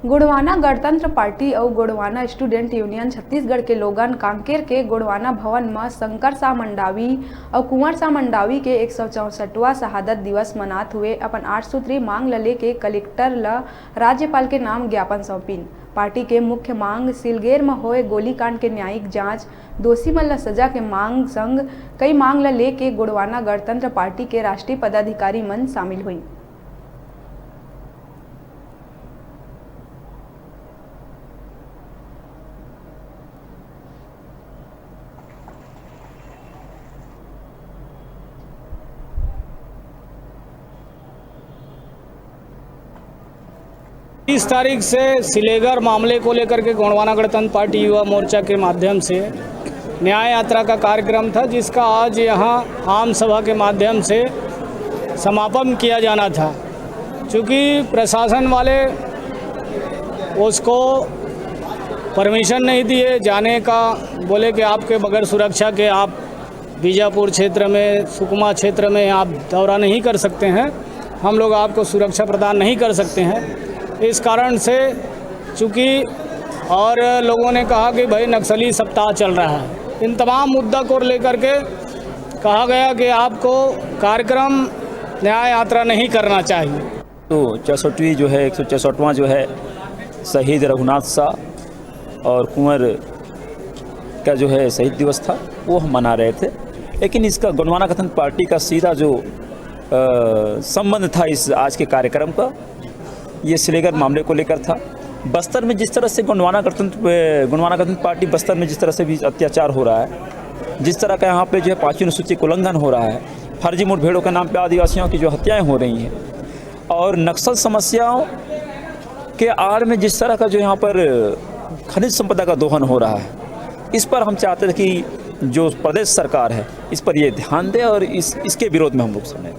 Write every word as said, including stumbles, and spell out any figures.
गोंडवाना गणतंत्र पार्टी अउ Gondwana student union Chhattisgarh के लोगन कांकेर के गोंडवाना भवन म शंकर शाह मंडावी अउ कुंवर शाह मंडावी के एक सौ चौसठवां शहादत दिवस मनात हुए अपन आठ सूत्री मांग ल लेके कलेक्टर ल राज्यपाल के नाम ज्ञापन सौंपिन। पार्टी के मुख्य मांग सिलगेर म होए गोलीकांड के न्यायिक जांच, दोषी मन ल सजा के मांग संग कई मांग ल लेके गोंडवाना गणतंत्र पार्टी के राष्ट्रीय पदाधिकारी मन शामिल हुई। इस तारीख से सिलेगर मामले को लेकर के गोंडवाना गणतंत्र पार्टी युवा मोर्चा के माध्यम से न्याय यात्रा का कार्यक्रम था, जिसका आज यहाँ आम सभा के माध्यम से समापन किया जाना था। चूँकि प्रशासन वाले उसको परमिशन नहीं दिए जाने का, बोले कि आपके बगैर सुरक्षा के आप बीजापुर क्षेत्र में, सुकमा क्षेत्र में आप दौरा नहीं कर सकते हैं, हम लोग आपको सुरक्षा प्रदान नहीं कर सकते हैं। इस कारण से चूँकि और लोगों ने कहा कि भाई नक्सली सप्ताह चल रहा है, इन तमाम मुद्दा को लेकर के कहा गया कि आपको कार्यक्रम न्याय यात्रा नहीं करना चाहिए। तो चौसठवीं जो है, एक सौ चौसठवां जो है शहीद रघुनाथ शाह और कुंवर का जो है शहीद दिवस था, वो हम मना रहे थे। लेकिन इसका गोंडवाना गणतंत्र पार्टी का सीधा जो अ, संबंध था इस आज के कार्यक्रम का, ये सिलेगर मामले को लेकर था। बस्तर में जिस तरह से गोंडवाना गणतंत्र अ, गोंडवाना गणतंत्र पार्टी बस्तर में जिस तरह से भी अत्याचार हो रहा है, जिस तरह का यहाँ पे जो है पाँचवीं अनुसूची का उल्लंघन हो रहा है, फर्जी मुठभेड़ों के नाम पे आदिवासियों की जो हत्याएं हो रही हैं और नक्सल समस्याओं के आड़ में जिस तरह का जो यहाँ पर खनिज संपदा का दोहन हो रहा है, इस पर हम चाहते थे कि जो प्रदेश सरकार है इस पर ये ध्यान दे और इस इसके विरोध में हम लोग समय